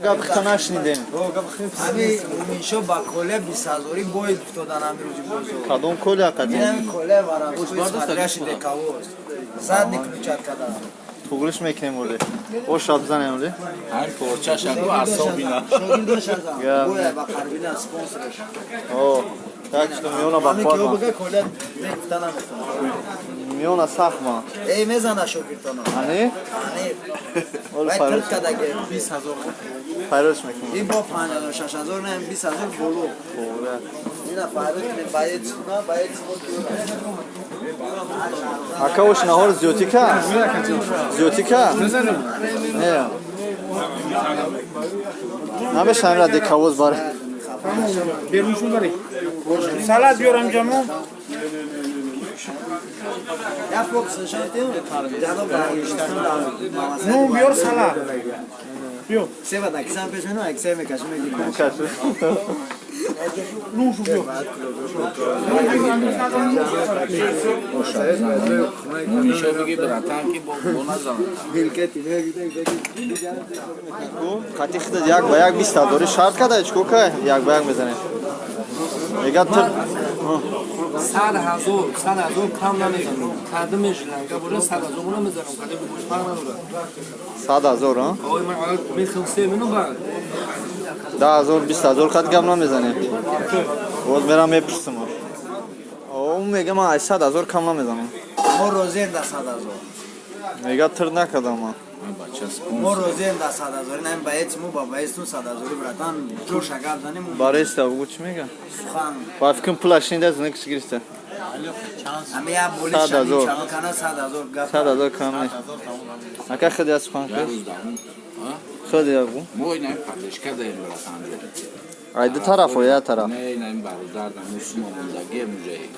Гап хита нашнидем. Ҳами Муминшо ба коле 20 ҳазорӣ боид уфтодан ҳами рӯзи бозор. Кадом коля қадим? Инами коле воровской, смотрящий дековоз. Задний ключат кадан. Туғриш мекунем оле. Оша бизанем оле. Ҳар порча шаку асобина. Шогирдош азам. Гап. Боя ба қарбина спонсорш. О, так что миёна ба Ҳами ки қувват. бага коле мегуфта наметавонад. Миёна сахт ма. Эй, мезана шогирдона. Ани? Ани. Ол Вай файроз. тирк кадаге 20 000. Файроз мекунем. Ин бо 5000, 6000 не, 20 000 боло. Бора. Ина файроз кунем, баед суна, баед суна. Ака, ош наҳор зиётӣ ка? Зиётӣ ка? Не. Намешавам ра дековоз баре. Беруншун бари. Салат биёрам ҷамо. Я фокус нишон тем, ҷаноб Нун биёр, салат. Биё. Сева да кисам пеш мену, як се мекаши меги. Кашу. Нуншу биёр. Муминшо биги, братан, ки бо назанад. Билкети меги. Қати хида як ба як 20 ҳазори шарт када, чико кай? Як ба як мезанем. Мега тир 100 000, 100 000 кам намезанам. Кадимеш ланга бошад, 100 000 намезанам, кадим бош, фарқ надорад. 100 000, а? Ой, ман мехом се мину баъд. 10 000, 20 000 қат гап намезанем. Боз мерам мепурсам. О, мега ман аз 100 000 кам намезанам. Мо розием да 100 000. Мега тир накардам ман. Бача Мо спонсор. розием да 100 000. Ин баец мо ба баецтун 100 000, братан, ҷоша гап занем. Бареста бугу, чӣ мега? Сухан. Ба фикрам пулаш нида зина кис гирифта. Ами я болиш. 100 000. Шабакана 100 000 гап. 100 000 кам не. Ака, хиди аз сухан Як кис. рӯз давом. Хиди як гу. Мо ина поддержка даем, братан. Ай, ду тараф о я тараф. Не, ина ин бародар да мусумо мондаги мужаи.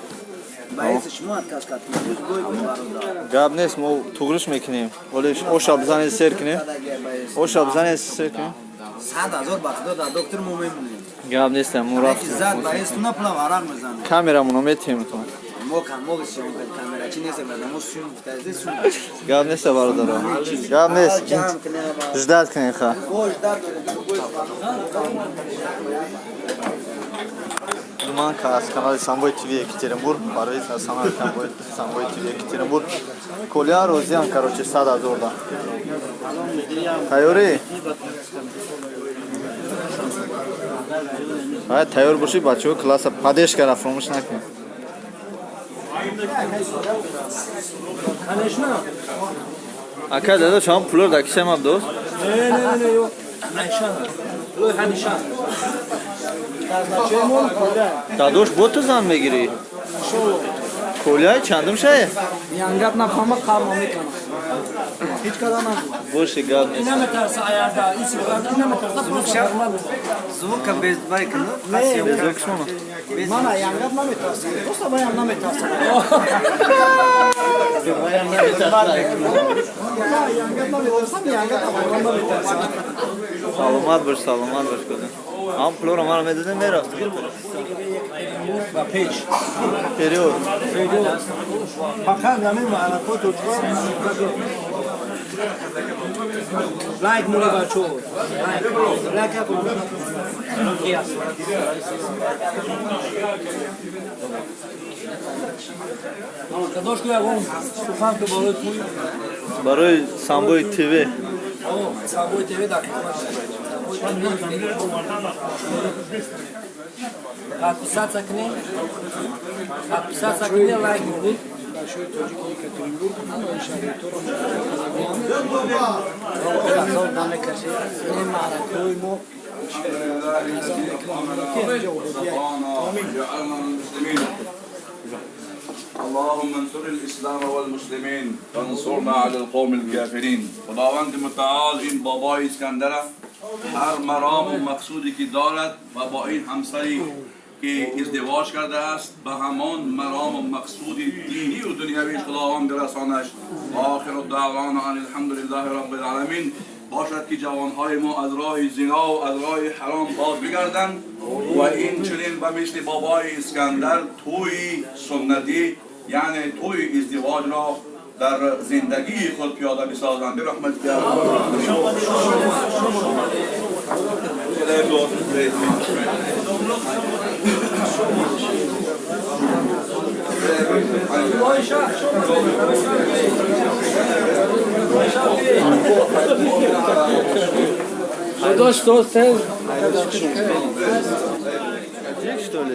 Баец шумо отказ кард. Рӯз бой буд, бародар. Гап нест, мо туғриш мекунем. Оле оша бизанед, сер кунем. Кадаге баец. Оша бизанед, сер кунем. 100 000 ба худо да доктор мо мемонем. Гап нест, мо Яки рафтем. зад баецтуна пула варақ мезанем. Камерамоно метем ту. Мо кам мо сиём камера чи нест, брат, мо сум гуфтази сум. Гап нест, бародаро. Гап нест. Ҷамъ кунем. Ждать кунем ха. Бош дар дорем. Ман аз канали Самбой ТВ Екатеринбург, Парвиз аз канали Самбой ТВ Екатеринбург. Коля розиам, короче, 100 000 да. Тайёрӣ? Ай, тайёр бошӣ, бачаҳо, класса поддержка ра фаромӯш накунед. Конечно. Ака, дада, чанд пулор дар кисаи ман дост? Не, не, не, ё. Найшан. Лой ҳамиша. Дадош, бо ту зан мегирӣ? Коляй чандум шае? Янгат нафама қармо мекунам. Ҳеҷ када набуд. Боши, гап нест. Наметарса аярда, иси наметарса, просто нормал. Звука без байка, ну? Безок шумо. Мана янгат наметарсам. Просто баям наметарсам. Янгат наметарсам, янгат наметарсам. Саломат бош, саломат бош, коля. Ам пулоро маро медодем, мерафтем. Ба пеш. Вперёд. Фақат ҳамин маъракот тоҷикон. Лайк муре, бачо. Лайк. Лайк кун. Дадош, ку ягон сухан ки болои туй. Барои Самбои ТВ. О, Самбои ТВ дар хидмат. Подписаться кунем. Подписаться кунем, лайк муред. Бачаҳои тоҷики Екатеринбург ҳамаи шароиторо Азоб намекашед. Ин маъракаҳои мо назар мекунам, ки инҷо ободия. Омин. جعلنا من المسلمين. اللهم انصر الاسلام والمسلمين وانصرنا على القوم الكافرين. خداوند متعال این بابای اسکندر هر مرام و مقصودی که دارد و با این همسری که ازدواج کرده است، به همان مرام و مقصود دینی و دنیوی خداوند برسانش. آخر الدعوانا ان الحمد لله رب العالمین. باشد که جوانهای ما از راه زنا و از راه حرام باز بگردند و این چنین به مثل بابای اسکندر توی سنتی، یعنی توی ازدواج را در زندگی خود پیاده بسازند. برحمت. Таджик, что ли?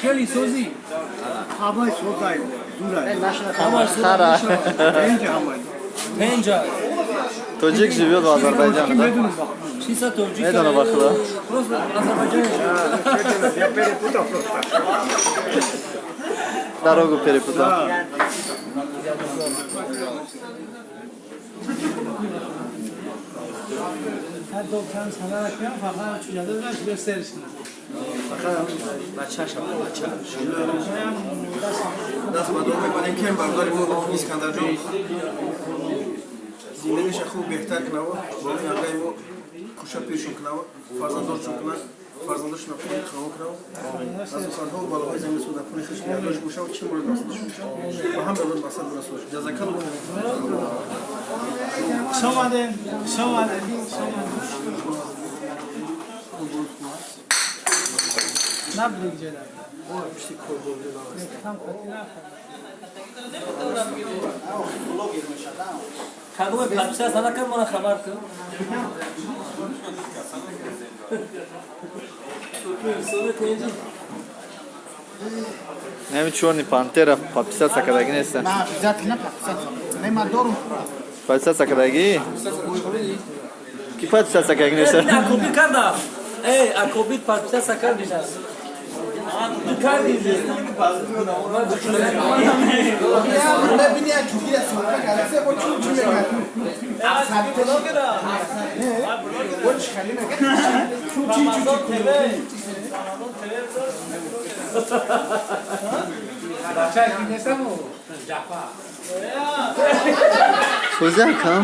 Хеле созӣ. Ҳамаи созай, дурай. Хара. Пенҷа ҳамаи. Пенҷа. Тоҷик живет в Азербайджане, да? Чиса тоҷик. Медонам ба худо. Просто Азербайджан. Я перепутал просто. Дорогу перепутал. Даст ба дуо мекунем ки бародари мо Искандарҷон зиндагиша хуб беҳтар кунава, болои ардаи мо кӯша пиршон кунава, фарзандоршон кунад, фарзандошона худи хавон кунава, аз усадҳо балоҳои замин судапуни хеш нигаҳдорш бошава, чӣ мурод мақсадаш бошава ва ҳам ба мақсад бирасонаш. Ҷазакаллоҳ. Хуш омадем, хуш омадем, хуш омадем. Набуд ҷода. Там хати нахӯрд. Кадоме подписаться накард, мона хабар кун. Неми чёрный пантера подписаться кадаги неста. На, обязательно подписаться. Нема дорум. Подписаться кадаги? Ки подписаться кадаги неста? Акоби карда. Эй, акоби подписаться карди. Ту карди. Бибини, чугира сумка карда, бо чун чун мегӯяд. Сӯзя кам?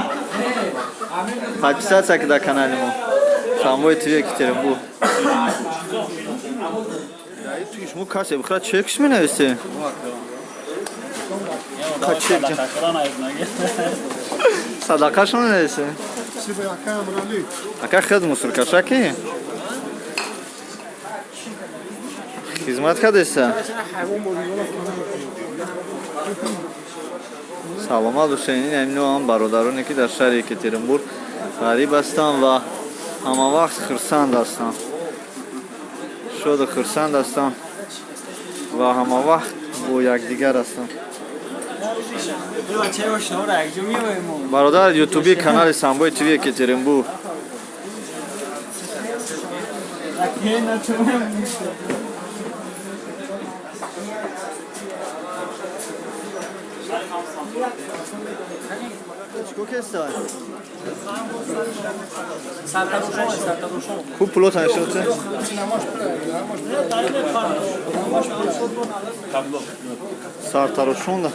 Подписаться када канали мо. Самбои ТВ Екатеринбург. Туи шумо касе бихра чекш менависе? Чек. Садақашон менависе? Ака хед мусуркашаки? Хизмат кардеса? Саломат бошед. Ин ҳамино ҳам бародароне ки дар шаҳри Екатеринбург ғариб ҳастанд ва ҳамавақт хурсанд ҳастанд. Шоду хурсанд ҳастанд ва ҳамавақт бо якдигар ҳастанд. Бародар, ютуби канали Самбои ТВ Екатеринбург. Чико кеста? Сартарошон, сартарошон. Хуб пулотан шуд? Сартарошонда.